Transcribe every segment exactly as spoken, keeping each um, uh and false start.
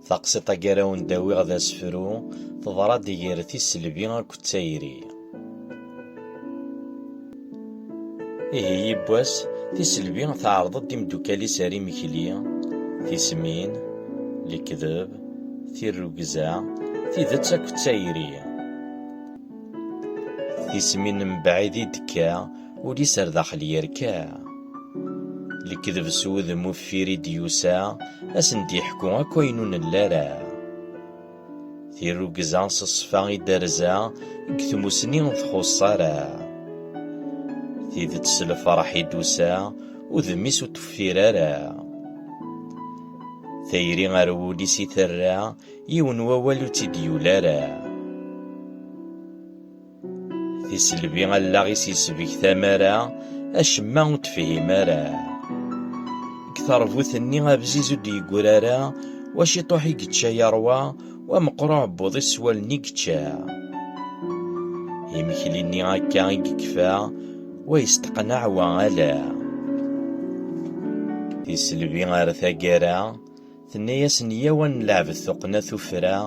Taqsiṭ-agi ara wen-d-awiɣ d asefru, teḍra-d gar tiselbi akked tayri. Ihi yiwwas, tiselbi teɛreḍ-d imeddukal-is ar imekli, tismin, lekdeb, tirrugza, tidet akked tayri. Tismin mebɛid i d-tekka, ul-is ar daxel yerka. Lekdeb s wudem uffir i d-yusa, a sen-d-yeḥku akk ayen ur nelli ara. Tirrugza s ṣṣfa i d-terza, deg tmusni ur txuṣṣ ara. Tidet s lferḥ i d-tusa, udem-is ur tuffir ara. Tayri ar wul-is i terra, yiwen wawal ur tt-id-yuli ara. Tiselbi allaɣ-is yesbek tamara, acemma ur tefhim ara. Deg terbut-nni abziz ur d-yeggri ara, wa ciṭuḥ i yečča yerwa, wa meqqer uɛebbuḍ-is s wallen i yečča. Imekli-nni akka i yekfa, wa yesteqneɛ wa ala. Tiselbi ar taggara, tenna-yasen: "Yaw, ad nleɛbet tuqqna tuffra,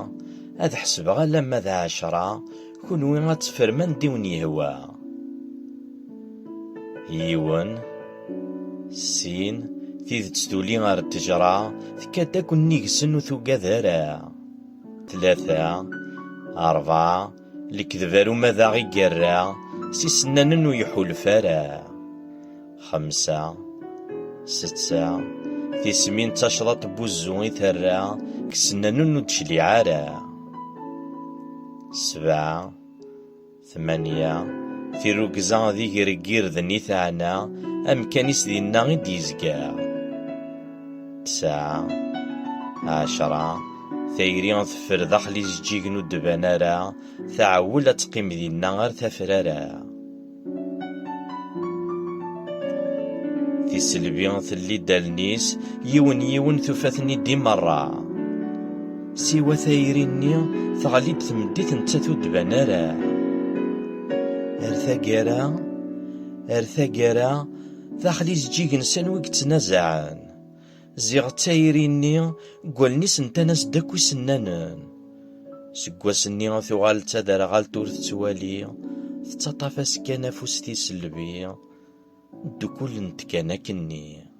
ad ḥesbeɣ alamma d ɛecra, kunwi ad teffrem anda i wen-yehwa." Yiwen, sin, tidet tuli ɣer ttejra, tekka-d akk nnig-sen ur tugad ara. Tlata, rebɛa, lekdeb ar umadaɣ i yerra, s isennanen ur iḥulef ara. Xemsa, setta, tismin d tacḍaṭ n wuzzu i terra, deg isennanen ur d-tecliɛ ara. Sebɛa, tmanya, tirrugza d iger n yirden i teɛna, amkan-is dinna i d-yezga. Tesɛa, ɛecra, tayri teffer daxel ijeǧǧigen ur d-tban ara, tɛewwel ad teqqim dinna ar tafrara. Tiselbi telli-d allen-is, yiwen yiwen tufa-ten-id i merra. Siwa tayri-nni, teɣli-d tmeddit nettat ur d-tban ara. Ar taggara, ar taggara, daxel ijeǧǧigen s anwa i yettnazaɛen. Ziɣ d tayri-nni, deg wallen-is ntan-as-d akk isennanen. Seg wass-nni tuɣal d taderɣalt ur tettwali, tettaṭṭaf-as kan afus tiselbi, ddukkulent kan akkenni.